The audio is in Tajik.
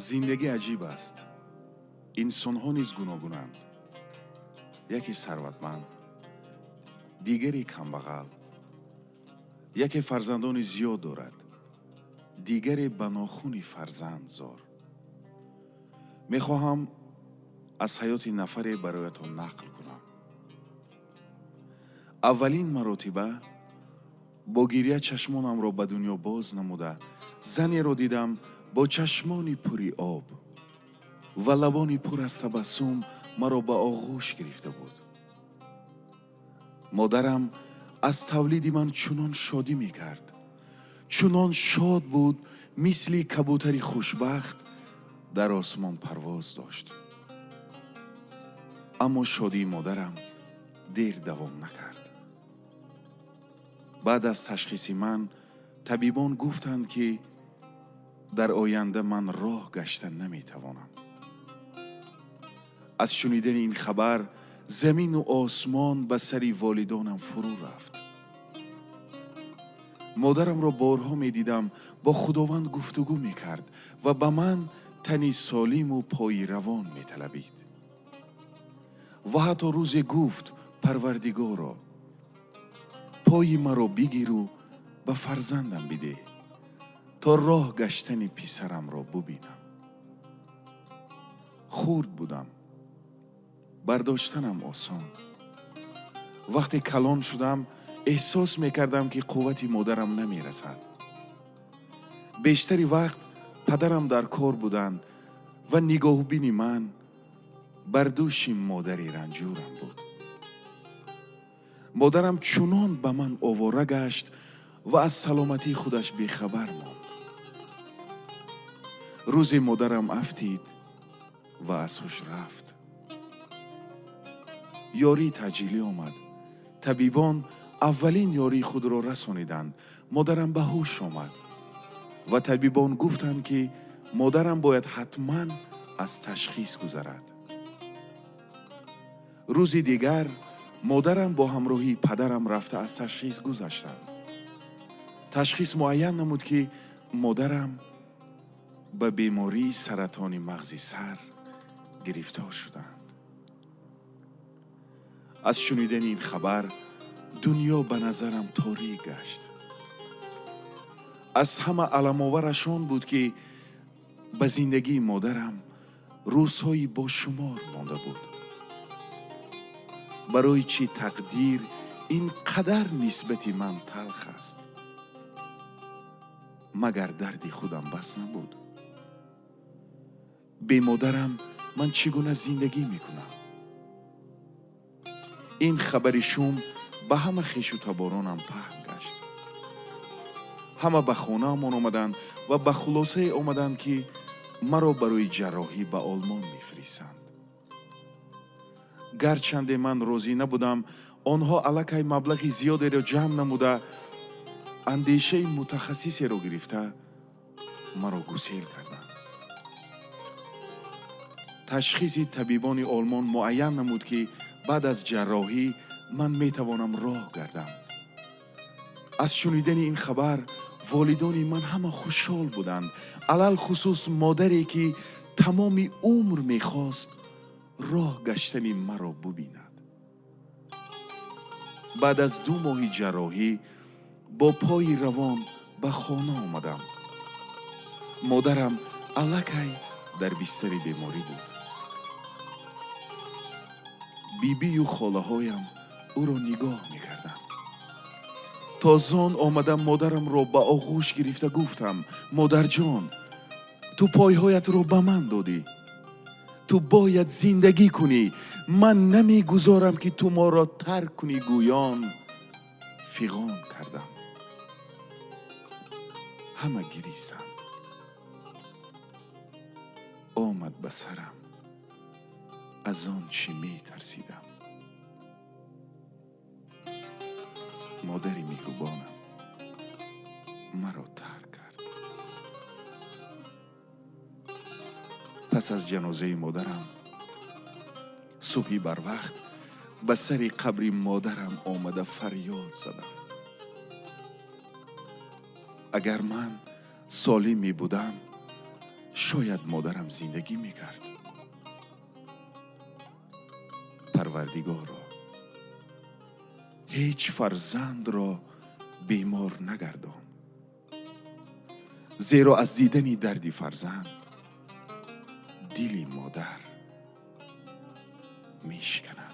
Зиндагӣ аҷиб аст. Инсонҳо низ гуногунанд: яке сарватманд, дигаре камбағал, яке фарзандони зиёд дорад, дигаре ба нохуни фарзанд зор. Мехоҳам аз ҳаёти нафаре бароятон нақл кунам. Аввалин маротиба бо гирья чашмонамро ба дунё боз намуда, занеро дидам бо чашмони пури об ва лабони пур аз табассум маро ба оғӯш гирифта буд. Модарам аз тавлиди ман чунон шодӣ мекард, чунон шод буд, мисли кабутари хушбахт дар осмон парвоз дошт. Аммо шодии модарам дер давом накард. Баъд аз ташхиси ман табибон гуфтанд, ки дар оянда ман роҳ гашта наметавонам. Аз шунидани ин хабар замину осмон ба сари волидонам фурӯ рафт. Модарамро борҳо медидам, бо Худованд гуфтугӯ мекард ва ба ман тани солиму пои равон металабид ва ҳатто рӯзе гуфт: «Парвардигоро, пои маро бигиру ба фарзандам бидеҳ, то роҳ гаштани писарамро бубинам». Хурд будам, бардоштанам осон. Вақте калон шудам, эҳсос мекардам, ки қуввати модарам намерасад. Бештари вақт падарам дар кор буданд ва нигоҳубини ман бар дӯши модари ранҷурам буд. Модарам чунон ба ман овора гашт ва аз саломатии худаш бехабар монд. Рӯзе модарам афтид ва аз ҳуш рафт. Ёрии таъҷилӣ омад. Табибон аввалин ёрии худро расониданд. Модарам ба ҳуш омад ва табибон гуфтанд, ки модарам бояд ҳатман аз ташхис гузарад. Рӯзи дигар модарам бо ҳамроҳии падарам рафта аз ташхис гузаштанд. Ташхис муайян намуд, ки модарам ба бемории саратони мағзи сар гирифтор шуданд. Аз шунидани ин хабар дунё ба назарам торик гашт. Аз ҳама аламовараш он буд, ки ба зиндагии модарам рӯзҳои бошумор монда буд. Барои чӣ тақдир ин қадар нисбати ман талх аст? Магар дарди худам бас набуд? Бемодарам ман чӣ гуна зиндагӣ мекунам? Ин хабари шум ба ҳама хешу таборонам паҳн гашт. Ҳама ба хонаамон омаданд ва ба хулосае омаданд, ки маро барои ҷарроҳӣ ба Олмон мефиристанд. Гарчанде ман розӣ набудам, онҳо аллакай маблағи зиёдеро ҷамъ намуда, андешаи мутахассисеро гирифта, маро гусел карданд. Ташхиси табибони Олмон муайян намуд, ки баъд аз ҷарроҳӣ ман метавонам роҳ гардам. Аз шунидани ин хабар волидони ман ҳама хушҳол буданд, алалхусус модаре, ки тамоми умр мехост роҳ гаштани маро бубинад. Баъд аз 2 моҳи ҷарроҳӣ бо пои равон ба хона омадам. Модарам аллакай дар бистари беморӣ буд. Бибию холаҳоям ӯро нигоҳ мекарданд. Тозон омада, модарамро ба оғӯш гирифта гуфтам: «Модарҷон, ту пойҳоятро ба ман додӣ, ту бояд зиндагӣ кунӣ. Ман намегузорам, ки ту моро тарк кунӣ», гӯён фиғон кардам. Ҳама гиристанд. Омад ба сарам аз он чӣ метарсидам. Модари меҳрубонам маро тарк кард. Пас аз ҷанозаи модарам субҳи барвақт ба сари қабри модарам омада фарёд задам: «Агар ман солим мебудам, Шояд модарам зиндагӣ мекард. Парвардигоро, ҳеҷ фарзандро бемор нагардон, зеро аз дидани дарди фарзанд дили модар мешиканад.